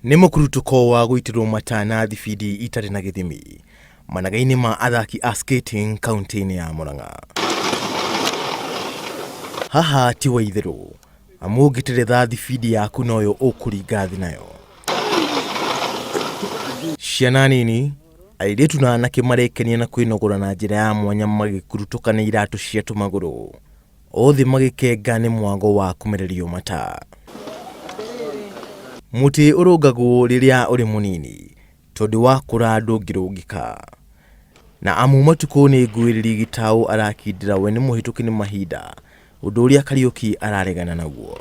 Nĩ mũkurutũko wa gũitĩrwo mata na thibindi itarĩ na gĩthimi managa-inĩ ma athaki a skating kaunti-inĩ ya Murang'a. Haha ti wa itherũ, amu ũngĩteretha thibindi yaku noyo ũkũringa thĩ nayo. Ciana nini, airĩtu na anake marekenia na kwĩnogora na njĩra ya mwanya magĩkurutũka na iratũ cia tũmagũrũ, othe magĩkenga nĩ mwago wa kũmererio mata. Mũtĩ ũrũngagwo rĩrĩa ũrĩ mũnini, tondũ wakũra ndũngĩrũngĩka. Na amu matukũ nĩ ngwĩrĩri Gĩtaũ arakindĩra we nĩ mũhĩtũke nĩ mahinda, ũndũ ũrĩa Kariũki araregana naguo.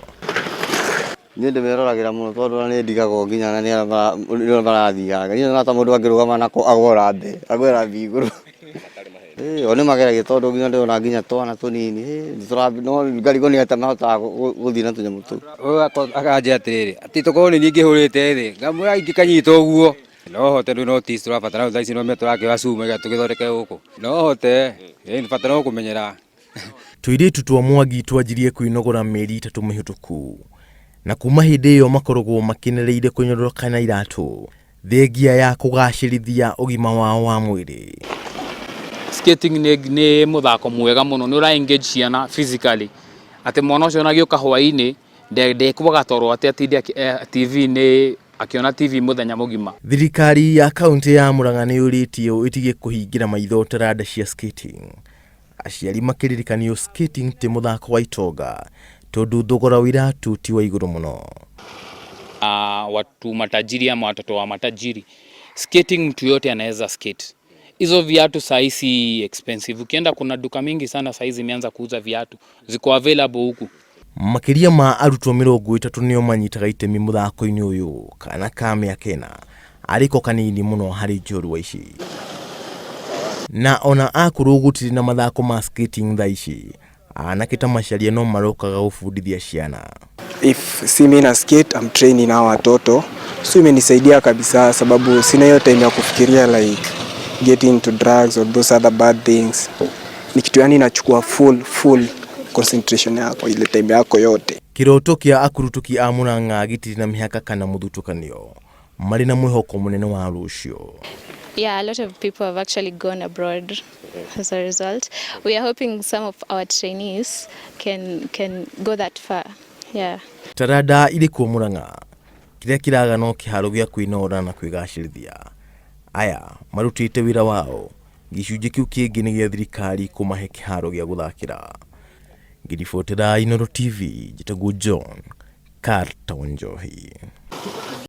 Niĩ ndĩmeroragĩra mũno tondũ ona nĩ ndigagwo nginya na nĩ arĩa marathiaga. Niĩ nyonaga ta mũndũ angĩrũgama nako agwe rambe, agwe rambi igũrũ. Ĩĩ o nĩ mageragia tondũ nginya ndĩrona nginya twana tũnini no ngarigwo nĩ atĩa mahotaga gũthiĩ na tũnyamũ tũu. Ũyũ akanjĩra atĩrĩrĩ, atĩ tokorwo nĩ niĩ ngĩhũrĩte thĩ, ngamwĩra ingĩkanyita ũguo. No hote rĩu no tici tũrabatara thaa ici no tũrakĩoya cuma ĩrĩa tũgĩthondeke gũkũ. No hote, bata no kũmenyera. Tũirĩtu twa Mwangi twanjirie kwĩnogora mĩeri 3 mĩhĩtũku na kuma hĩndĩ ĩyo makoragwo makenereire kũnyororoka na iratũ thengia ya kũgacĩrithia ũgima wao wa mwĩrĩ. Skating nĩ mũthako mwega mũno, nĩ ũra engage ciana physically, atĩ mwana ũcio ona agĩũka hwaĩ-inĩ ndekwaga toro atĩ atinde TV-inĩ akĩona TV mũthenya mũgima. Thirikari ya kaunti ya Murang'a nĩ yũrĩtio ĩtige kũhingĩra maitho taranda cia skating. Aciari makĩririkanio skating ti mũthako wa itonga tondũ thogora wa iratũ ti wa igũrũ mũno. Watu matajiri ama watoto wa matajiri, skating mtu yote anaweza skate. Hizo viatu saa si expensive. Ukienda kuna duka mingi sana saa hizi imeanza kuuza viatu, ziko available huku. Makĩria ma arutwo 30 nĩo manyitaga itemi mũthako-inĩ ũyũ, kana ka mĩaka 4 arĩko kanini mũno harĩ njorua ici. Na ona akorwo gũtirĩ na mathako ma skating thaa ici, anake ta Macharia no marokaga gũbundithia ciana. If si mimi na skate, I'm training hawa watoto, so imenisaidia kabisa sababu sina hiyo time ya kufikiria like getting into drugs or those other bad things. Ni kitu yani inachukua full concentration yako ile time yako yote. Kiroto kĩa akurutuki a Murang'a gĩtirĩ na mĩhaka kana mũthutũkanio, marĩ na mwĩhoko mũnene wa rũciũ. Yeah, a lot of people have actually gone abroad as a result. We are hoping some of our trainees can go that far. Yeah. Taranda irĩ kuo Murang'a, kĩrĩa kĩraga no kĩharo gĩa kwĩnogora na kwĩgacĩrithia. Aya marutĩte wĩra wao, gĩcunjĩ kĩu kĩngĩ nĩ gĩa thirikari kũmahe kĩharo gĩa gũthakĩra. Ngĩribotera Inooro TV, njĩtagwo John Carter Njohi.